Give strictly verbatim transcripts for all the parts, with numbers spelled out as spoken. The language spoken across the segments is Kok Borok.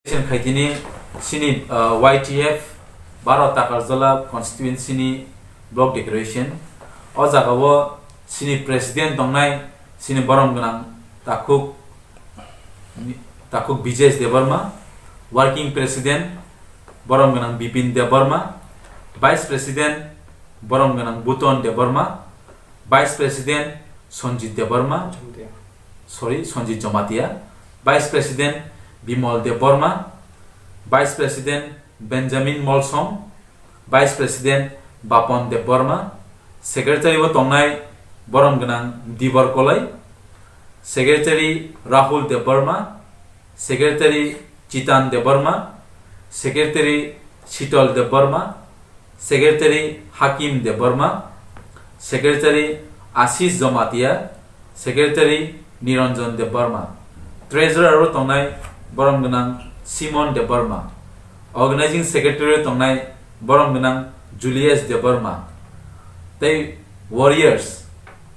Khaitini sini, uh, Y T F baro Takarjala constituency ni block declaration. O jaga o sini president tongnai sini borom gwnang takhuk, takhuk Bijesh Debbarma, working president borom gwnang Bipin Debbarma, vice president borom gwnang Buton Debbarma, vice president Sanjit Debbarma, sorry, Sanjit Jamatia, vice president Bimal Debbarma, vice president Benjamin Molsom, vice president Bapon Debbarma, secretary o tongnai borom gwnang Dibor Koloi, secretary Rahul Debbarma, secretary Chitan Debbarma, secretary Shitol Debbarma, secretary Hakim Debbarma, secretary Ashish Jamatia, secretary Niranjan Debbarma, treasurer o tongnai borom gwnang Simon Debbarma, organizing secretary o tongnai borom gwnang Julius Debbarma, tei warriors,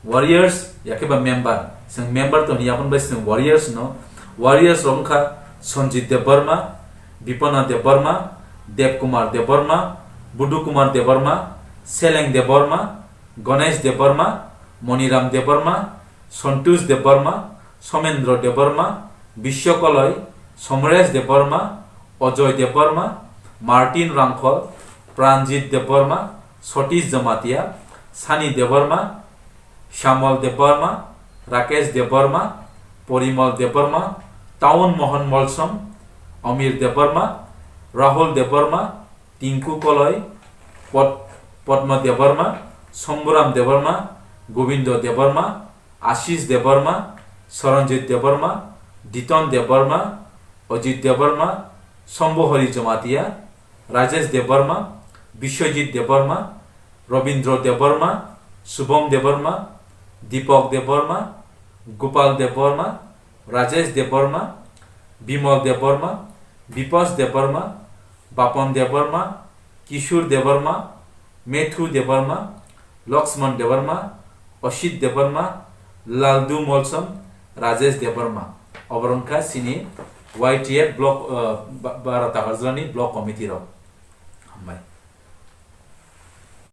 warriors yakheba member, chwng member tongni yapon bai chwng warriors no, warriors rok wngkha Sanjit Debbarma, Bipana Debbarma, Debkumar Debbarma, Budu Kumar Debbarma, Seleng Debbarma, Ganesh Debbarma, Moniram Debbarma, Santosh Debbarma, Somendra Debbarma, Biswa Koloi, Somresh Debbarma, Ajoy Debbarma, Martin Rangkhol, Pranjit Debbarma, Satish Jamatia, Sani Debbarma, Shyamol Debbarma, Rakesh Debbarma, Porimol Debbarma, Taun Mohan Molsom, Amir Debbarma, Rahul Debbarma, Tinku Koloi, Pod-, Podma Debbarma, Somburam Debbarma, Gobindo Debbarma, Ashish Debbarma, Saranjit Debbarma, Diton Debbarma, Ajit Debbarma, Sombohori Jamatia, Rajesh Debbarma, Biswajit Debbarma, Robindra Debbarma, Subham Debbarma, Deepak Debbarma, Gopal Debbarma, Rajesh Debbarma, Bimal Debbarma, Bipas Debbarma, Bapon Debbarma, Kishore Debbarma, Methu Debbarma, Lakshman Debbarma, Ashit Debbarma, Laldu Molsom, Rajesh Debbarma. Obo wngkha chini Y T F block, uh, ba-, baro Takarjalani block committee rok. Hambai.